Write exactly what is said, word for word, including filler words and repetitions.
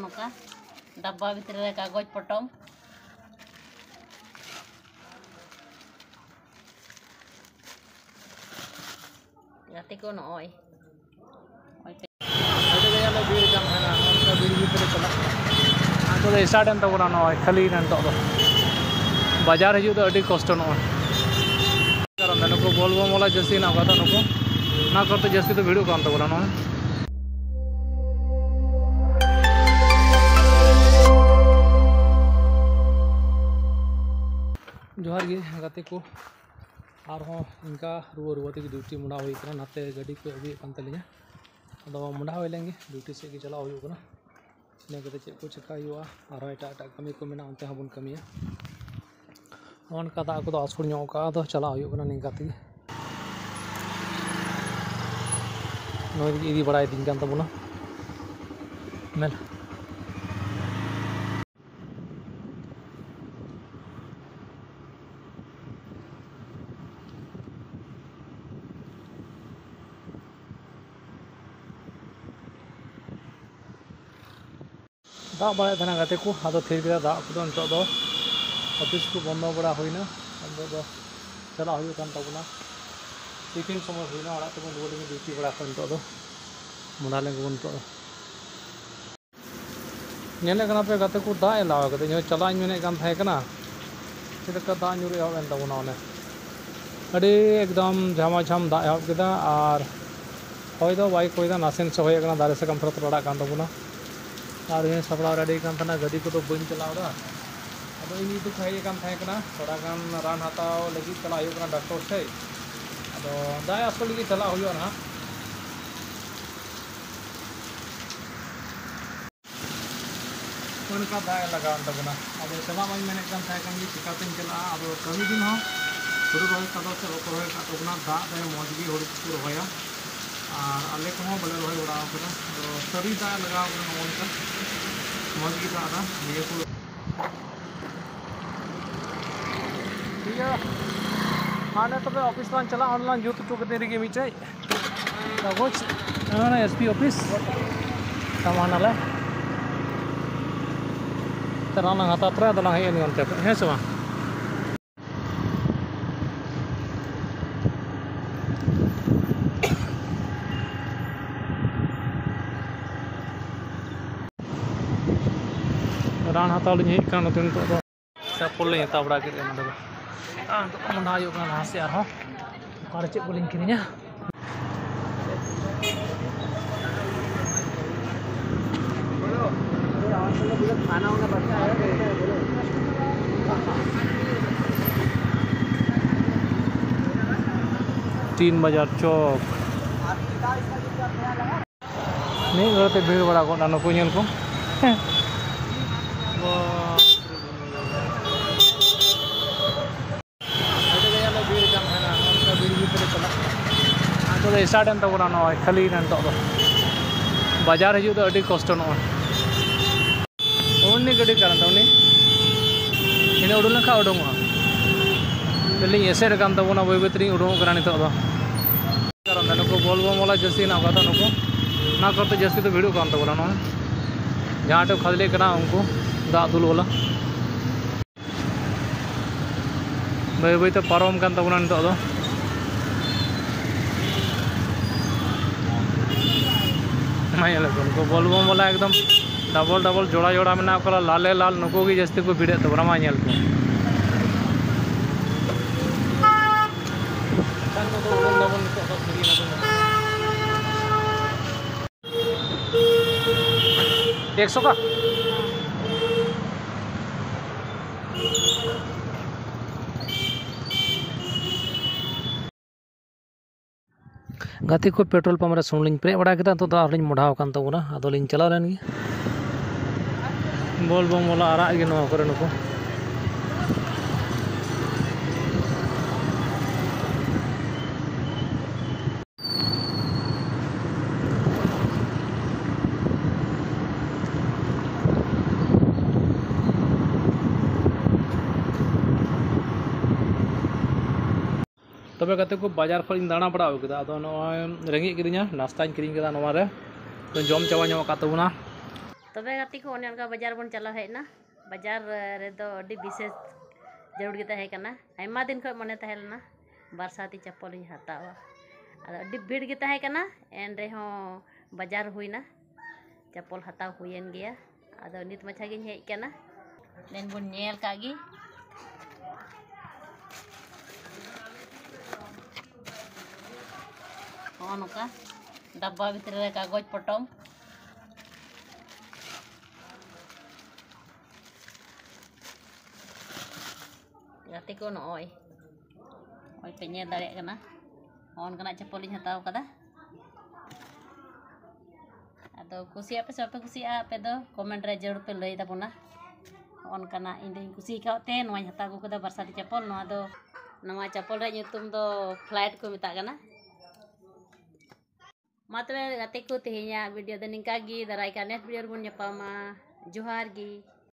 ᱱᱚᱝᱠᱟ ᱰᱟᱵᱵᱟ ᱵᱷᱤᱛᱨᱤ ᱨᱮ ᱠᱟᱜᱚᱡᱽ ᱯᱚᱴᱚᱢ᱾ ᱜᱟᱛᱮ ᱠᱚ, ᱱᱚᱜᱼᱚᱭ ᱟᱹᱰᱤ ᱠᱟᱡᱟᱠ ᱞᱮ ᱵᱷᱤᱲ ᱠᱟᱱ ᱛᱟᱦᱮᱱᱟ, ᱱᱚᱜᱼᱚ ᱱᱚᱝᱠᱟ ᱵᱷᱤᱲ ᱵᱷᱤᱛᱨᱤ ᱨᱮ ᱪᱟᱞᱟᱜ ᱠᱟᱱᱟ᱾ ᱱᱤᱛᱚᱜ ᱫᱚ start ᱮᱱ ᱛᱟᱵᱚᱱᱟ, ᱱᱚᱜᱼᱚᱭ ᱠᱷᱟᱹᱞᱤ ᱮᱱᱟ ᱱᱤᱛᱚᱜ ᱫᱚ᱾ ᱵᱟᱡᱟᱨ ᱦᱤᱡᱩᱜ ᱫᱚ ᱟᱹᱰᱤ ᱠᱚᱥᱴᱚ ᱱᱚᱜᱼᱚᱭ᱾ ᱠᱟᱨᱚᱱ ᱫᱚ ᱱᱩᱠᱩ ᱵᱚᱞᱵᱚᱢ ᱵᱟᱞᱟ ᱡᱟᱹᱥᱛᱤ ᱦᱮᱱᱟᱜ ᱠᱚᱣᱟ, ᱛᱚ ᱱᱩᱠᱩ ᱚᱱᱟ ᱠᱚᱨᱮ ᱡᱟᱹᱥᱛᱤ ᱫᱚ ᱵᱷᱤᱲᱚᱜ ᱠᱟᱱ ᱛᱟᱵᱚᱱᱟ ᱱᱚᱜᱼᱚᱭ᱾ ᱡᱚᱦᱟᱨ ᱜᱮ ᱜᱟᱛᱮ ᱠᱚ, ᱟᱨᱦᱚᱸ ᱤᱱᱠᱟ ᱨᱩᱣᱟᱹ ᱨᱩᱣᱟᱹ ᱛᱮᱜᱮ ᱰᱤᱭᱩᱴᱤ ᱢᱚᱰᱟ ᱦᱩᱭ ᱠᱟᱱᱟ, ᱱᱟᱛᱮ ᱜᱟᱹᱰᱤ ᱠᱚ ᱟᱹᱜᱩᱭᱮᱫ ᱠᱟᱱ ᱛᱟᱹᱞᱤᱧᱟ᱾ ᱟᱫᱚ ᱢᱚᱰᱟ ᱦᱩᱭ ᱞᱮᱱ ᱜᱮ, ᱰᱤᱭᱩᱴᱤ ᱥᱮᱫ ᱜᱮ ᱪᱟᱞᱟᱣ ᱦᱩᱭᱩᱜ ᱠᱟᱱᱟ᱾ ᱤᱱᱟᱹ ᱠᱟᱛᱮ ᱪᱮᱫ ᱠᱚ ᱪᱮᱠᱟ ᱦᱩᱭᱩᱜᱼᱟ, ᱟᱨᱦᱚᱸ ᱮᱴᱟᱜ ᱮᱴᱟᱜ ᱠᱟᱹᱢᱤ ᱠᱚ ᱢᱮᱱᱟᱜᱼᱟ, ᱚᱱᱛᱮ ᱦᱚᱸᱵᱚᱱ ᱠᱟᱹᱢᱤᱭᱟ᱾ ᱱᱚᱜᱼᱚ ᱱᱚᱝᱠᱟ ᱫᱟᱜ ᱠᱚᱫᱚ ᱟᱹᱥᱩᱲ ᱧᱚᱜ ᱠᱟᱜᱼᱟ, ᱟᱫᱚ ᱪᱟᱞᱟᱜ ᱦᱩᱭᱩᱜ ᱠᱟᱱᱟ ᱱᱤᱝᱠᱟ ᱛᱮᱜᱮ᱾ ᱱᱩᱭ ᱜᱮ ᱤᱫᱤ ᱵᱟᱲᱟᱭᱮᱫᱤᱧ ᱠᱟᱱ ᱛᱟᱵᱚᱱᱟ᱾ ᱢᱮᱱ ᱫᱟᱜ ᱵᱟᱲᱟᱭᱮᱫ ᱛᱟᱦᱮᱱᱟ ᱜᱟᱛᱮ ᱠᱚ, ᱟᱫᱚ ᱛᱷᱤᱨ ᱠᱮᱫᱟ ᱫᱟᱜ ᱠᱚᱫᱚ᱾ ᱱᱤᱛᱚᱜ ᱫᱚ ᱚᱯᱷᱤᱥ ᱠᱚ ᱵᱚᱱᱫᱚ ᱵᱟᱲᱟ ᱦᱩᱭᱱᱟ᱾ ᱱᱤᱛᱚᱜ ᱫᱚ ᱪᱟᱞᱟᱜ ᱦᱩᱭᱩᱜ ᱠᱟᱱ ᱛᱟᱵᱚᱱᱟ᱾ ᱛᱤᱠᱤᱱ ᱥᱚᱢᱚᱭ ᱦᱩᱭᱱᱟ, ᱚᱲᱟᱜ ᱛᱮᱵᱚᱱ ᱨᱩᱣᱟᱹᱲ ᱞᱮᱱᱜᱮ ᱰᱤᱭᱩᱴᱤ ᱵᱟᱲᱟ ᱠᱷᱚᱱ᱾ ᱱᱤᱛᱚᱜ ᱫᱚ ᱢᱚᱰᱟ ᱞᱮᱱ ᱜᱮᱵᱚᱱ ᱱᱤᱛᱚᱜ ᱫᱚ᱾ ᱧᱮᱞᱮᱫ ᱠᱟᱱᱟ ᱯᱮ ᱜᱟᱛᱮ ᱠᱚ, ᱫᱟᱜ ᱮ ᱞᱟᱜᱟᱣ ᱠᱟᱫᱟ᱾ ᱤᱧ ᱦᱚᱸ ᱪᱟᱞᱟᱜ ᱤᱧ ᱢᱮᱱᱮᱫ ᱠᱟᱱ ᱛᱟᱦᱮᱸ ᱠᱟᱱᱟ, ᱪᱮᱫ ᱞᱮᱠᱟ ᱫᱟᱜ ᱧᱩᱨ ᱮᱦᱚᱵ ᱮᱱ ᱛᱟᱵᱚᱱᱟ᱾ ᱚᱱᱮ ᱟᱹᱰᱤ ᱮᱠᱫᱚᱢ ᱡᱷᱟᱢᱟ ᱡᱷᱟᱢ ᱫᱟᱜ ᱮᱦᱚᱵ ᱠᱮᱫᱟ᱾ ᱟᱨ ᱦᱚᱭ ᱫᱚ ᱵᱟᱭ ᱦᱚᱭ ᱫᱟ, ᱱᱟᱥᱮ ᱱᱟᱥᱮ ᱦᱚᱭᱮᱫ ᱠᱟᱱᱟ, ᱫᱟᱨᱮ ᱥᱟᱠᱟᱢ ᱛᱷᱚᱲᱟ ᱛᱷᱚᱲᱟ ᱨᱟᱲᱟᱜ ᱠᱟᱱ ᱛᱟᱵᱚᱱᱟ᱾ ᱟᱨ ᱤᱧ ᱥᱟᱯᱲᱟᱣ ᱨᱮᱰᱤ ᱠᱟᱱ ᱛᱟᱦᱮᱱᱟ, ᱜᱟᱹᱰᱤ ᱠᱚᱫᱚ ᱵᱟᱹᱧ ᱪᱟᱞᱟᱣ ᱮᱫᱟ᱾ ᱟᱫᱚ ᱤᱧ ᱱᱤᱛᱚᱜ ᱦᱮᱡ ᱟᱠᱟᱱ ᱛᱟᱦᱮᱸ ᱠᱟᱱᱟ, ᱛᱷᱚᱲᱟ ᱜᱟᱱ ᱨᱟᱱ ᱦᱟᱛᱟᱣ ᱞᱟᱹᱜᱤᱫ ᱪᱟᱞᱟᱜ ᱦᱩᱭᱩᱜ ᱠᱟᱱᱟ ᱰᱟᱠᱛᱚᱨ ᱴᱷᱮᱡ᱾ ᱟᱫᱚ ᱫᱟᱜ ᱟᱥᱚᱞ ᱞᱟᱹᱜᱤᱫ ᱪᱟᱞᱟᱜ ᱦᱩᱭᱩᱜᱼᱟ ᱱᱟᱦᱟᱜ᱾ ᱚᱱᱠᱟ ᱫᱟᱜ ᱮ ᱞᱟᱜᱟᱣᱮᱱ ᱛᱟᱵᱚᱱᱟ᱾ ᱟᱫᱚ ᱪᱟᱞᱟᱜ ᱢᱟᱧ ᱢᱮᱱᱮᱫ ᱠᱟᱱ ᱛᱟᱦᱮᱸ ᱠᱟᱱ ᱜᱮ, ᱪᱤᱠᱟᱛᱮᱧ ᱪᱟᱞᱟᱜᱼᱟ? ᱟᱫᱚ ᱠᱟᱹᱢᱤ ᱫᱤᱱ ᱦᱚᱸ ᱦᱩᱲᱩ ᱨᱚᱦᱚᱭ ᱠᱟᱫᱟ ᱥᱮ ᱵᱟᱠᱚ ᱨᱚᱦᱚᱭ ᱠᱟᱜ ᱛᱟᱵᱚᱱᱟ, ᱫᱟᱜ ᱫᱟᱭ ᱢᱚᱡᱽ ᱜᱮ ᱦᱩᱲᱩ ᱠᱚᱠᱚ ᱨᱚᱦᱚᱭᱟ, ᱟᱨ ᱟᱞᱮ ᱠᱚᱦᱚᱸ ᱵᱟᱞᱮ ᱨᱚᱦᱚᱭ ᱵᱟᱲᱟ ᱟᱠᱟᱫᱟ᱾ ᱟᱫᱚ ᱥᱟᱹᱨᱤ ᱫᱟᱜ ᱮ ᱞᱟᱜᱟᱣ ᱠᱟᱱᱟ, ᱱᱚᱜᱼᱚ ᱱᱚᱝᱠᱟ ᱢᱚᱡᱽ ᱜᱮ ᱫᱟᱜ ᱮᱫᱟ ᱱᱤᱭᱟᱹ ᱠᱚ᱾ ᱤᱭᱟᱹ, ᱦᱟᱸᱰᱮ ᱛᱚᱵᱮ ᱚᱯᱷᱤᱥ ᱞᱟᱝ ᱪᱟᱞᱟᱜᱼᱟ, ᱚᱸᱰᱮ ᱞᱟᱝ ᱡᱩᱛ ᱦᱚᱪᱚ ᱠᱟᱛᱮ ᱨᱮᱜᱮ ᱢᱤᱫᱴᱮᱡ ᱠᱟᱜᱚᱡᱽ᱾ ᱦᱟᱱᱟ ᱮᱥ ᱯᱤ ᱚᱯᱷᱤᱥ ᱥᱟᱢᱟᱝ ᱱᱟᱞᱮ᱾ ᱨᱟᱱ ᱞᱟᱝ ᱦᱟᱛᱟᱣ ᱛᱚᱨᱟ ᱟᱫᱚ ᱞᱟᱝ ᱦᱮᱡ ᱮᱱ ᱜᱮ ᱚᱱᱛᱮ ᱠᱷᱚᱱ, ᱦᱮᱸ ᱥᱮ ᱵᱟᱝ? ᱨᱟᱱ ᱦᱟᱛᱟᱣ ᱞᱤᱧ ᱦᱮᱡ ᱟᱠᱟᱱ ᱱᱚᱛᱮ ᱱᱤᱛᱚᱜ ᱫᱚ᱾ ᱪᱟᱯᱚᱞ ᱞᱤᱧ ᱦᱟᱛᱟᱣ ᱵᱟᱲᱟ ᱠᱮᱫ ᱜᱮ ᱱᱚᱰᱮ ᱫᱚ᱾ ᱟᱨ ᱱᱤᱛᱚᱜ ᱢᱚᱦᱰᱟ ᱦᱩᱭᱩᱜ ᱠᱟᱱᱟ ᱞᱟᱦᱟ ᱥᱮᱫ ᱟᱨᱦᱚᱸ᱾ ᱚᱠᱟᱨᱮ ᱪᱮᱫ ᱠᱚᱞᱤᱧ ᱠᱤᱨᱤᱧᱟ? ᱛᱤᱱ ᱵᱟᱡᱟᱨ ᱪᱚᱠ᱾ ᱢᱤᱫ ᱜᱷᱟᱹᱲᱤ ᱛᱮ ᱵᱷᱤᱲ ᱵᱟᱲᱟ ᱜᱚᱫ ᱱᱟ ᱱᱩᱠᱩ ᱧᱮᱞ ᱠᱚ᱾ ᱟᱹᱰᱤ ᱠᱟᱡᱟᱠ ᱞᱮ ᱵᱷᱤᱲ ᱠᱟᱱ ᱛᱟᱦᱮᱱᱟ, ᱱᱚᱜᱼᱚ ᱱᱚᱝᱠᱟ ᱵᱷᱤᱲ ᱵᱷᱤᱲ ᱛᱮᱞᱮ ᱪᱟᱞᱟᱜ ᱠᱟᱱᱟ᱾ ᱱᱤᱛᱚᱜ ᱫᱚ start ᱮᱱ ᱛᱟᱵᱚᱱᱟ, ᱱᱚᱜᱼᱚᱭ ᱠᱷᱟᱹᱞᱤᱭᱮᱱᱟ ᱱᱤᱛᱚᱜ ᱫᱚ᱾ ᱵᱟᱡᱟᱨ ᱦᱤᱡᱩᱜ ᱫᱚ ᱟᱹᱰᱤ ᱠᱚᱥᱴᱚ ᱱᱚᱜᱼᱚᱭ᱾ ᱩᱱᱤ ᱜᱟᱹᱰᱤ ᱠᱟᱨᱚᱱ ᱛᱮ ᱩᱱᱤ, ᱤᱱᱟᱹ ᱩᱰᱩᱝ ᱞᱮᱱᱠᱷᱟᱱ ᱩᱰᱩᱝᱚᱜᱼᱟ᱾ ᱟᱹᱞᱤᱧ ᱮᱥᱮᱫ ᱟᱠᱟᱱ ᱛᱟᱵᱚᱱᱟ, ᱵᱟᱹᱭ ᱵᱟᱹᱭ ᱛᱮᱞᱤᱧ ᱩᱰᱩᱝᱚᱜ ᱠᱟᱱᱟ ᱱᱤᱛᱚᱜ ᱫᱚ᱾ ᱠᱟᱨᱚᱱ ᱛᱮ ᱱᱩᱠᱩ ᱵᱚᱞᱵᱚᱢ ᱵᱟᱞᱟ ᱡᱟᱹᱥᱛᱤ ᱦᱮᱱᱟᱜ ᱠᱚᱣᱟ ᱛᱚ ᱱᱩᱠᱩ, ᱚᱱᱟ ᱠᱚᱨᱮ ᱡᱟᱹᱥᱛᱤ ᱫᱚ ᱵᱷᱤᱲᱚᱜ ᱠᱟᱱ ᱛᱟᱵᱚᱱᱟ ᱱᱚᱜᱼᱚᱭ᱾ ᱡᱟᱦᱟᱸ ᱴᱷᱮᱱ ᱠᱷᱟᱫᱽᱞᱮ ᱠᱟᱱᱟ ᱩᱱᱠᱩ ᱫᱟᱜ ᱫᱩᱞ ᱵᱟᱞᱟ᱾ ᱵᱟᱹᱭ ᱵᱟᱹᱭ ᱛᱮ ᱯᱟᱨᱚᱢ ᱠᱟᱱ ᱛᱟᱵᱚᱱᱟ ᱱᱤᱛᱚᱜ ᱫᱚ᱾ ᱢᱟ ᱧᱮᱞ ᱠᱚ, ᱱᱩᱠᱩ ᱵᱚᱞᱵᱚᱢ ᱵᱟᱞᱟ ᱮᱠᱫᱚᱢ double double ᱡᱚᱲᱟ ᱡᱚᱲᱟ ᱢᱮᱱᱟᱜ ᱠᱚᱣᱟ, ᱞᱟᱞᱮ ᱞᱟᱞ, ᱱᱩᱠᱩ ᱜᱮ ᱡᱟᱹᱥᱛᱤ ᱠᱚ ᱵᱷᱤᱲᱮᱫ ᱛᱟᱵᱚᱱᱟ᱾ ᱢᱟ ᱧᱮᱞ ᱠᱚ᱾ ᱮᱠᱥᱚ ᱠᱟ? ᱜᱟᱛᱮ ᱠᱚ, petrol pump ᱨᱮ ᱥᱩᱱᱩᱢ ᱞᱤᱧ ᱯᱮᱨᱮᱡ ᱵᱟᱲᱟ ᱠᱮᱫᱟ᱾ ᱱᱤᱛᱚᱜ ᱫᱚ ᱟᱨᱦᱚᱸ ᱞᱤᱧ ᱢᱚᱰᱷᱟᱣ ᱟᱠᱟᱱ ᱛᱟᱵᱚᱱᱟ, ᱟᱫᱚ ᱞᱤᱧ ᱪᱟᱞᱟᱣ ᱞᱮᱱ ᱜᱮ᱾ ᱵᱚᱞ ᱵᱚᱢ ᱵᱟᱞᱟ ᱟᱨᱟᱜ ᱜᱮ ᱱᱚᱣᱟ ᱠᱚᱨᱮ ᱱᱩᱠᱩ᱾ ᱛᱚᱵᱮ ᱜᱟᱛᱮ ᱠᱚ, ᱵᱟᱡᱟᱨ ᱠᱷᱚᱱ ᱤᱧ ᱫᱟᱬᱟ ᱵᱟᱲᱟ ᱟᱹᱜᱩ ᱠᱮᱫᱟ᱾ ᱟᱫᱚ ᱱᱚᱜᱼᱚᱭ ᱨᱮᱸᱜᱮᱡ ᱠᱤᱫᱤᱧᱟ, ᱱᱟᱥᱛᱟᱧ ᱠᱤᱨᱤᱧ ᱠᱮᱫᱟ ᱱᱚᱣᱟ ᱨᱮ᱾ ᱛᱚ ᱡᱚᱢ ᱪᱟᱵᱟ ᱧᱚᱜ ᱟᱠᱟᱫ ᱛᱟᱵᱚᱱᱟ᱾ ᱛᱚᱵᱮ ᱜᱟᱛᱮ ᱠᱚ, ᱚᱱᱮ ᱚᱱᱠᱟ ᱵᱟᱡᱟᱨ ᱵᱚᱱ ᱪᱟᱞᱟᱣ ᱦᱮᱡ ᱮᱱᱟ᱾ ᱵᱟᱡᱟᱨ ᱨᱮᱫᱚ ᱟᱹᱰᱤ ᱵᱤᱥᱮᱥ ᱡᱟᱹᱨᱩᱲ ᱜᱮ ᱛᱟᱦᱮᱸ ᱠᱟᱱᱟ᱾ ᱟᱭᱢᱟ ᱫᱤᱱ ᱠᱷᱚᱱ ᱢᱚᱱᱮ ᱛᱟᱦᱮᱸ ᱞᱮᱱᱟ ᱵᱟᱨᱥᱟᱛᱤ ᱪᱟᱯᱚᱞᱤᱧ ᱦᱟᱛᱟᱣᱟ᱾ ᱟᱫᱚ ᱟᱹᱰᱤ ᱵᱷᱤᱲ ᱜᱮ ᱛᱟᱦᱮᱸ ᱠᱟᱱᱟ, ᱮᱱ ᱨᱮᱦᱚᱸ ᱵᱟᱡᱟᱨ ᱦᱩᱭᱱᱟ, ᱪᱟᱯᱚᱞ ᱦᱟᱛᱟᱣ ᱦᱩᱭᱮᱱ ᱜᱮᱭᱟ᱾ ᱟᱫᱚ ᱱᱤᱛ ᱢᱟᱪᱷᱟ ᱜᱤᱧ ᱦᱮᱡ ᱠᱟᱱᱟ, ᱫᱮᱱ ᱵᱚᱱ ᱧᱮᱞ ᱠᱟᱜ ᱜᱮ᱾ ᱱᱚᱜᱼᱚ ᱱᱚᱝᱠᱟ ᱰᱟᱵᱵᱟ ᱵᱷᱤᱛᱨᱤ ᱨᱮ ᱠᱟᱜᱚᱡᱽ ᱯᱚᱴᱚᱢ᱾ ᱜᱟᱛᱮ ᱠᱚ, ᱱᱚᱜᱼᱚᱭ, ᱱᱚᱜᱼᱚᱭ ᱯᱮ ᱧᱮᱞ ᱫᱟᱲᱮᱭᱟᱜ ᱠᱟᱱᱟ, ᱱᱚᱜᱼᱚ ᱱᱚᱝᱠᱟᱱᱟᱜ ᱪᱟᱯᱚᱞᱤᱧ ᱦᱟᱛᱟᱣ ᱠᱟᱫᱟ᱾ ᱟᱫᱚ ᱠᱩᱥᱤᱭᱟᱜ ᱯᱮ ᱥᱮ ᱵᱟᱯᱮ ᱠᱩᱥᱤᱭᱟᱜᱼᱟ, ᱟᱯᱮ ᱫᱚ ᱠᱚᱢᱮᱱᱴ ᱨᱮ ᱡᱟᱹᱨᱩᱲ ᱯᱮ ᱞᱟᱹᱭ ᱛᱟᱵᱚᱱᱟ᱾ ᱱᱚᱜᱼᱚ ᱱᱚᱝᱠᱟᱱᱟᱜ ᱤᱧ ᱫᱚᱧ ᱠᱩᱥᱤ ᱟᱠᱟᱫ ᱛᱮ ᱱᱚᱣᱟᱧ ᱦᱟᱛᱟᱣ ᱟᱹᱜᱩ ᱠᱮᱫᱟ, ᱵᱟᱨᱥᱟᱛᱤ ᱪᱟᱯᱚᱞ᱾ ᱱᱚᱣᱟ ᱫᱚ, ᱱᱚᱣᱟ ᱪᱟᱯᱚᱞ ᱨᱮᱭᱟᱜ ᱧᱩᱛᱩᱢ ᱫᱚ ᱯᱷᱞᱟᱭᱤᱴ ᱠᱚ ᱢᱮᱛᱟᱜ ᱠᱟᱱᱟ᱾ ᱢᱟ ᱛᱚᱵᱮ ᱜᱟᱛᱮ ᱠᱚ, ᱛᱮᱦᱮᱧᱟᱜ ᱵᱷᱤᱰᱤᱭᱳ ᱫᱚ ᱱᱤᱝᱠᱟ ᱜᱮ᱾ ᱫᱟᱨᱟᱭ ᱠᱟᱱ ᱱᱮᱠᱥᱴ ᱵᱷᱤᱰᱤᱭᱳ ᱨᱮᱵᱚᱱ ᱧᱟᱯᱟᱢᱟ᱾ ᱡᱚᱦᱟᱨ ᱜᱮ᱾